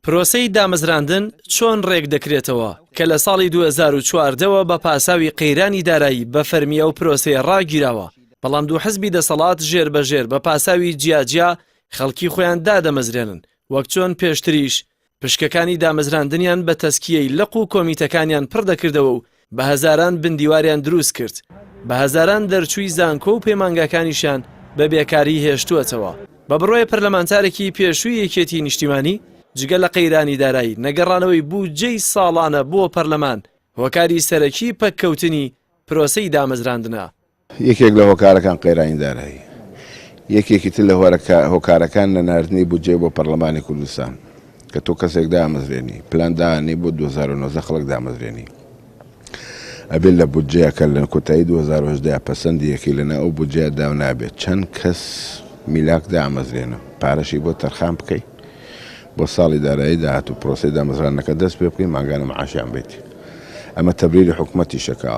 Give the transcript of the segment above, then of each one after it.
پرۆسەی دامەزراندن چۆن ڕێک دەکرێتەوە کە لە ساڵی 2014 ەوە بە پاساوی قەیرانی دارایی بە فەرمی ئەو پرۆسەیە ڕاگیراوە، بەڵام دوو حزبی دەسەڵات ژێر بە ژێر بە پاساوی جیاجیا خەڵکی خۆیان دادەمەزرێنن وەک چۆن پێشتریش پشکەکانی دامەزراندنیان بە تەزکیەی لق و کۆمیتەکانیان پڕ دەکردەوە و بە هەزاران بندیواریان دروست کرد، بە هەزاران دەرچووی زانکۆ و پەیمانگاکانیشیان بە بێکاری هێشتووەتەوە. بە بڕوای پەرلەمانتارێکی پێشووی یەکێتیی نیشتیمانی، جگە لە قەیرانی دارایی، نەگەڕانەوەی بودجەی ساڵانە بۆ پەرلەمان هۆکاری سەرەکی پەککەوتنی پرۆسەی دامەزراندنە. یەکێک لە هۆکارەکان قەیرانی دارایی، یەکێکی تر لە هۆکارەکان نەناردنی بودجەی بۆ پەرلەمانی کوردستان، کە تۆ کەسێک دامەزرێنی، پلان دانێی بۆ 2019 خەڵک دامەزرێنی، ئەبێت لە بودجەیە کە لە کۆتایی 2018 پەسەندی یەکەی لەناو ئەو بودجەیە داو نابێت چەند کەس میلاک دامەزرێنە، پارەشی بۆ تەرخان بکەی بۆ ساڵی دارایی داهاتوو پرۆسەی دامەزراندنەکە دەست پێ بکەی مانگانە معاشیان بەیت. ئەمە تەبریری حکومەتیشە کە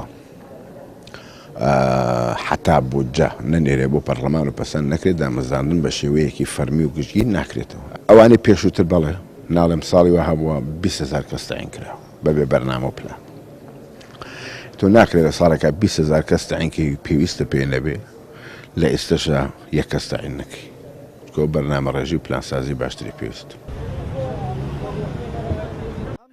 حەتا بودجە نەنێرێ بۆ پەرلەمان و پەسەند نەکرێت، دامەزراندن بە شێوەیەکی فەرمی و گشتگیر ناکرێتەوە. ئەوانەی پێشووتر بەڵێ، ناڵێم ساڵی وا هەبووە 20 هەزار کەس تەعین کراوە بەبێ بەرنامە و پلان. تۆ ناکرێت لە ساڵێکا 20 هەزار کەس تەعین کەی پێویستە پێ نەبێ لە ئێستەشا یەک کەس تەعین نەکەی. چونکە ئەو بەرنامەڕێژی و پلانسازی باشتری پێویستە.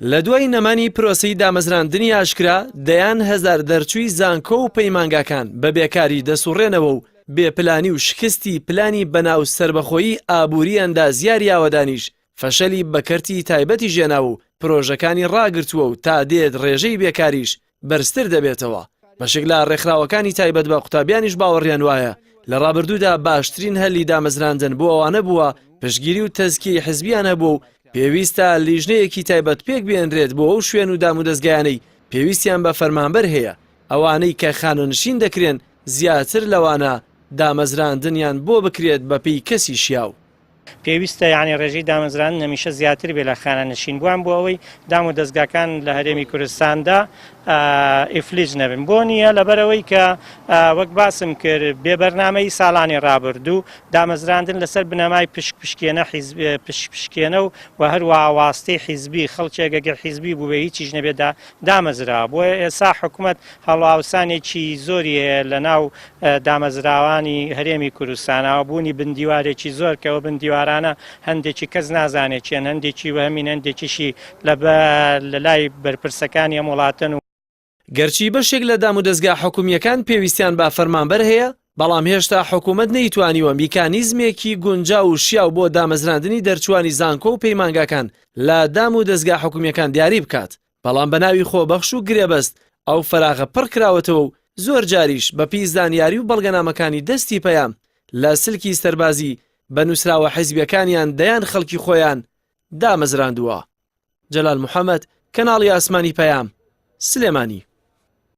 لە دوای نەمانی پرۆسەی دامەزراندنی ئاشکرا، دەیان هەزار دەرچووی زانکۆ و پەیمانگاکان بە بێکاری دەسوڕێنەوە و بێ پلانی و شکستی پلانی بەناو سەربەخۆیی ئابووری ئەندازیاری ئاوەدانیش فەشەلی بە کەرتی تایبەتیش هێناوە و پرۆژەکانی ڕاگرتووە و تا دێت ڕێژەی بێکاریش بەرزتر دەبێتەوە. بەشێک لە ڕێکخراوەکانی تایبەت بە قوتابیانیش باوەڕیان وایە لە ڕابردوودا باشترین هەلی دامەزراندن بۆ ئەوانە بووە پشتگیری و تەزکیەی حزبیان هەبووە و پێویستە لیژنەیەکی تایبەت پێک بێنرێت بۆ ئەو شوێن و دامودەزگایانەی پێویستیان بە فەرمانبەر هەیە ئەوانەی کە خانەنشین دەکرێن زیاتر لەوانە دامەزراندنیان بۆ بکرێت بەپێی کەسی شیاو. پێویستە یانی ڕێژەی دامەزراندن هەمیشە زیاتر بێت لە خانەنشین بووان بۆ ئەوەی دام و دەزگاکان لە هەرێمی کوردستاندا ئیفلیج نەبن بۆ نییە لەبەرەوەی کە وەک باسم کرد بێ بەرنامەی ساڵانی ڕابردوو دامەزراندن لەسەر بنەمای پشک پشکێنە پشک پشکێنە و و هەروە واستەی حیزبی خەڵکێک ئەگەر حیزبی بوو بێ هیچیش نەبێت دامەزرا بۆیە ئێسا حکومەت هەڵاوسانێکی زۆری هەیە لە ناو دامەزراوانی هەرێمی کوردستانەوە بوونی بندیوارێکی زۆر کە ئەو بندیوارانە هەندێکی کەس نازانێت چێن هەندێکی وەهمین هەندێکیشی لە لای بەرپرسەکانی ئەم وڵاتەن و. گەرچی بەشێک لە دامودەزگا حکومییەکان پێویستیان بە فەرمانبەر هەیە، بەڵام هێشتا حکومەت نەیتوانیوە میکانیزمێکی گونجاو و شیاو بۆ دامەزراندنی دەرچووانی زانکۆ و پەیمانگاکان لە دام و دەزگا حکومییەکان دیاری بکات، بەڵام بە ناوی خۆبەخش و گرێبەست ئەو فەراغە پڕ کراوەتەوە و زۆر جاریش بە پێی زانیاری و بەڵگەنامەکانی دەستی پەیام لە سلکی سەربازی بە نووسراوە حیزبیەکانیان دەیان خەڵکی خۆیان دامەزراندووە. جەلال محەمەد، کەناڵی ئاسمانی پەیام، سلێمانی.